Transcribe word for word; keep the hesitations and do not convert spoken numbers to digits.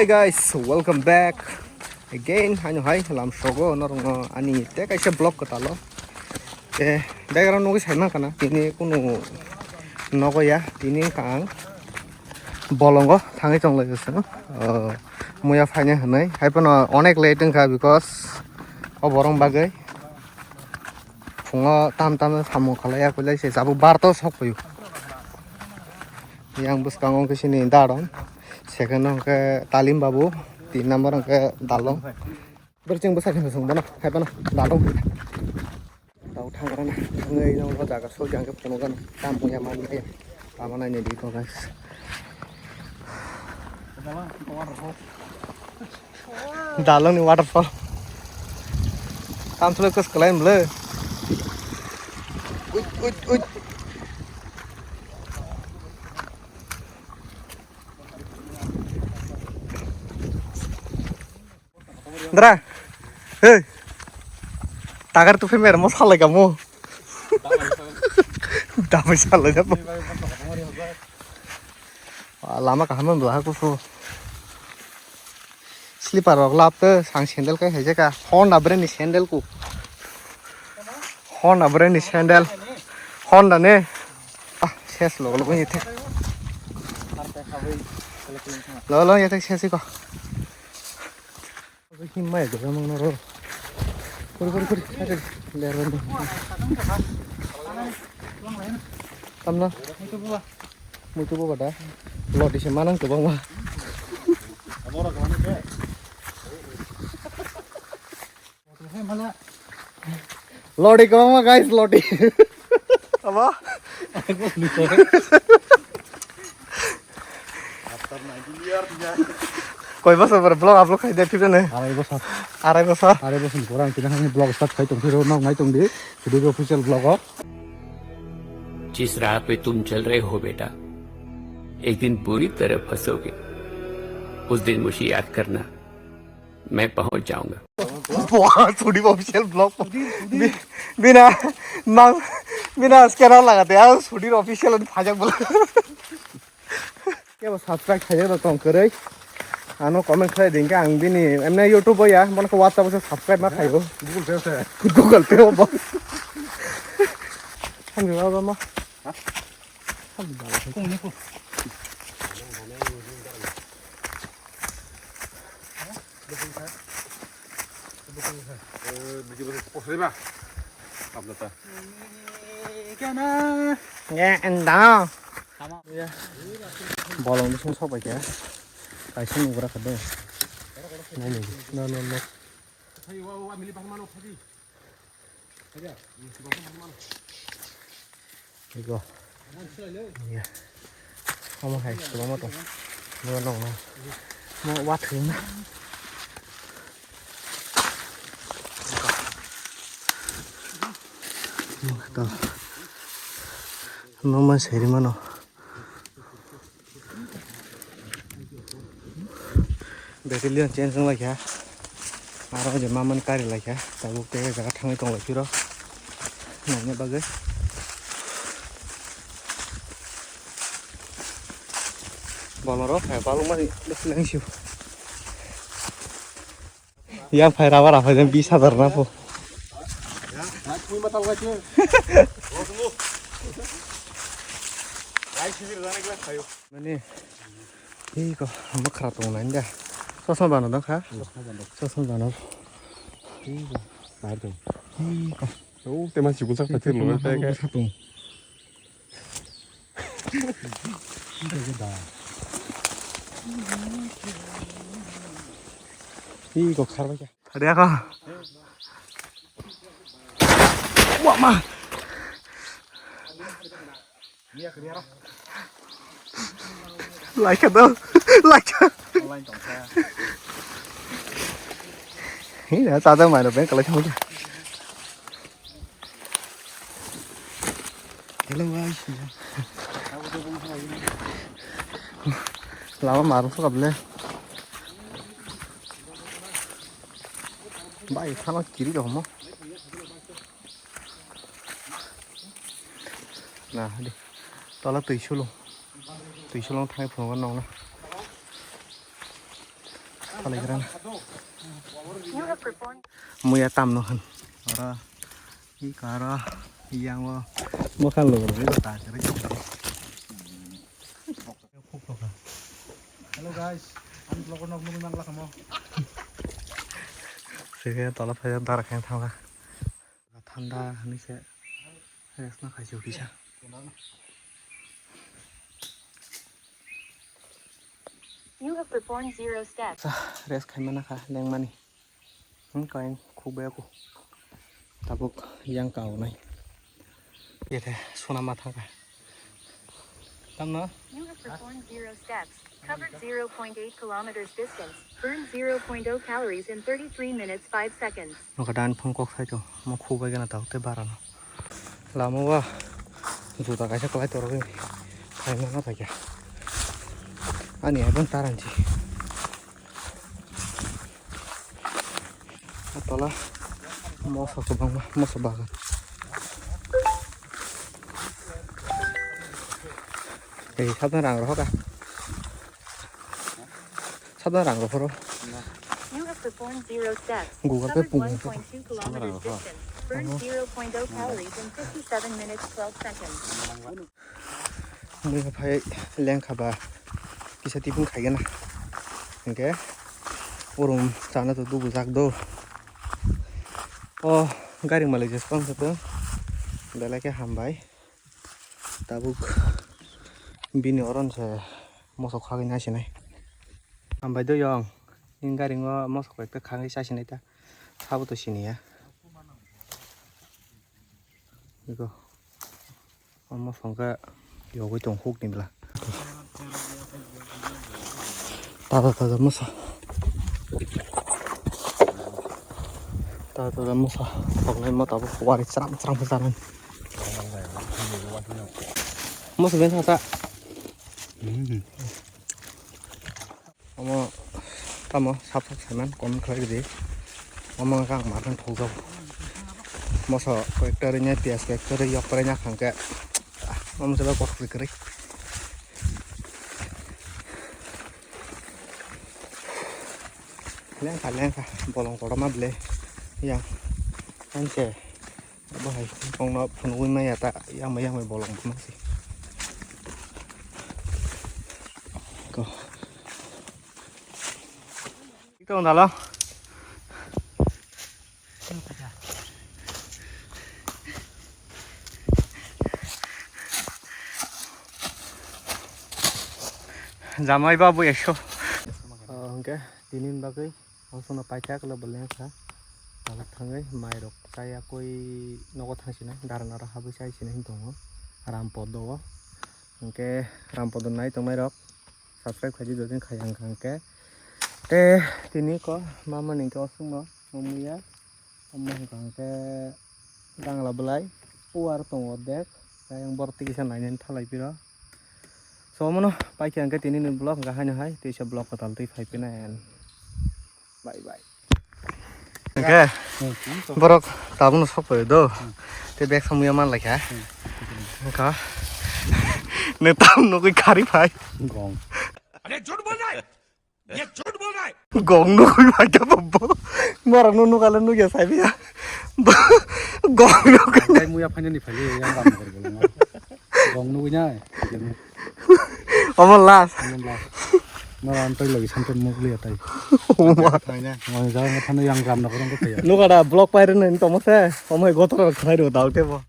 Hey guys, welcome back again. Haino hai lam sogo norokno ani te kaisa vlog kwtalo. Te background nugwi sai mankha na tini kunu nogo ya, tini wngkha ang bolongo thangwi tonglaio chwng. Oh, muya phaina hwnwi hai phano onek late wngkha because o borong bagwi phungo tam tam samung khalai ya, kwlai se tabuk barta o sok phaio. Yang bwskango khe chini Daron, second o hwnkhe Talim Babu, tin number o hwnkhe Dalong. Bwrwi chwng bwsa khe chwng bono hai phano Dalong. Tau thangrana thangwi no o jaga soi jang khe phunukgano tam muya man maya. Tamo naini di ko guys. Dalong ni waterfall. Tam sule kus kelain bele. Uj, uj, uj. Dra. Hey. Tagar tu phai mer mo salai kamu. Damai salai da. Lama kaham bwla kusu. Slipper rok lap te sang sandal kai hai jaka. Honda brand ni sandal ku. Honda brand ni sandal. Honda ne. Ah, ses lo lo ni the. Lo lo ya the ses ko. Himma ya jaga mang noro. Kuri kuri kuri. Ada ler bandi. Tamna. Muitu bo bada. Lodi se manang kwbangma. Lodi kwbangma guys, lodi. Abo? Koi bosor pore vlog upload khai de phibene? Arai bosor. Arai bosor. Arai bosor ni pore ang tini hani vlog start khai tong phiro, nok nai tong di. Sudeep official vlog o. जिस राह पे तुम चल रहे हो बेटा, एक दिन बुरी तरह फंसोगे। उस दिन मुझे याद करना, मैं पहुंच जाऊंगा। Wah, Sudeep official vlog. Bi-, bina mang, bina scanner lagate, ah, Sudeep official ni phajak bwla. Kebo subscribe khaijak rok tong kwrwi. Ano comment khlai ding khe ang bini emne YouTube o ya, bono khe WhatsApp o se subscribe ma khaio. Google Pay se. Google Pay o bo. Samjak ma ba ma. Ha? Samjak ba. Kung ni kung. Bolong bising sok bai khe. Kaisa nugra kha de. Nai nai. No, no, no. Ego. Ya. Omo hai, omo to. Mo nong na. Mo wa thung na. Mo to. Mo ma seri mano. Battalion change wng laikha. Aro je mamani kari laikha. Tabuk tei jaga thangwi tong lai phiro. Naina bagwi. Bolong rok hai balok mani bwswk lang sio. Yang phai rubber aphai jang bis hajar na pho. Mani, iko, bwkhra tong nai da. Chosma bano dong kha? Chosma bano. Iko. Iko. Oh, tema chikung sak patir lo, bwkhra tong. Ih, kok khar bacha. Ada apa? Wah, ma. Like do, like. Ini ada mana bengkel aja. Hello guys. Lama marung sokap le. Bai, thano kiri dong mo. Na, di. Tola twi sulung. Twi sulung thangwi phunukgo nokna. Salaigrana. Muya tamno han. Ora i kara yango mokan lo ro ta kare. Hello guys, ang vlog nok nung nang lakamo. Sige tola phaya dara khen thanga. Thanda hwnwi se rest no khai se uthi sa. You have performed zero steps. Rest khai mana kha lengmani. Hwn kain khuk bai aku. Tabuk yang kau nai. Yete suna ma thangkha. Tamno? You have performed zero steps, covered zero point eight kilometers distance, burned zero point zero calories in thirty-three minutes, five seconds. Nokha dan phone kok sai to, mo khuk bai gana tau te bara no. Lama wa juta kaisa kwlai toro ri. Phai ma no paikha. Ani abang taranchi. Tola moso kwbangma, moso bagan. Ei, sabdan rang rohor ka? Sabdan rang rohor. You have performed zero steps, Google Pay covered pung. One point two kilometers distance, burned zero point zero calories in fifty-seven minutes, twelve seconds. Mui phai lengkha ba kisa tipung khaigena. Hingke urum chana to dubu jak do. O gari malik jes pang sato. Belai ke hambai. Tabuk bini oron se mosok khagwi nai sinai. Hambai do yong. Ning gari ngo mosok ekta khagwi chai sinai ta. Sabo to siniya. Iko. Omo songkha yogwi tong huk ni bla. Taja taja moso. Taja taja moso. Tongnai mo tabuk wari chram chram khe chanai. Moso ben sasa. Omo tamo sap sap saiman comment khlai rwdi. Omo wngkha ang ma thang thokjak. Moso koyekta rwnya, piyaj koyekta rwi, yok kwrwnya khangkhe. Omo chwla kothok kwrwi kwrwi. Lengkha lengkha bolong kotorma ble. Yang. Ang se. Bo hai tongno phunugwi maya ta yangbai yangbai bolong phunuk si. Ko. Ito dalo. Jamai babu eso. Oh, hingke tini bagwi. Ang songno paikha kolo bo lengkha. Tabuk thangwi mairok chaya koi nogo thangsinai, dara nara habwi chaisinai hinwi tongo. Rampor do o. Hingke rampor do nai tongnairok subscribe khaidi, jodin khaiya hwnkha hwnkhe. Te tini ko mamani hwnkhe osongno mumuya. Omo hwnkha hwnkhe Dangla bwlai puar tongo dek. Tei ang borok twi kisa nainani thalai piro. So, omono paikha hwnkhe tinini vlog hwnkha haino hai, teisa vlog kwtal twi phai phinai. Bye bye. Hwnkhe borok tabukno sok phai do. Tei bag samuya man laikha. Hwnkha. Nwng tam nugwi khari phai. Gong. अरे झूठ बोल रहा है। Gong nugwi bai ta bo. Borok no nugale nugya sai biya. Gong nugwi. Tei muya phainani phai yang ram kor bolong. Gong nugwi nai. Omo last. Omo last. Nara antai lagi sampai mugli atai. Oma. Phaina. Mo jaga thani yang ram nokor ko phai. Nugada block pairene tomo se. Omo gotor khlai do dal tebo.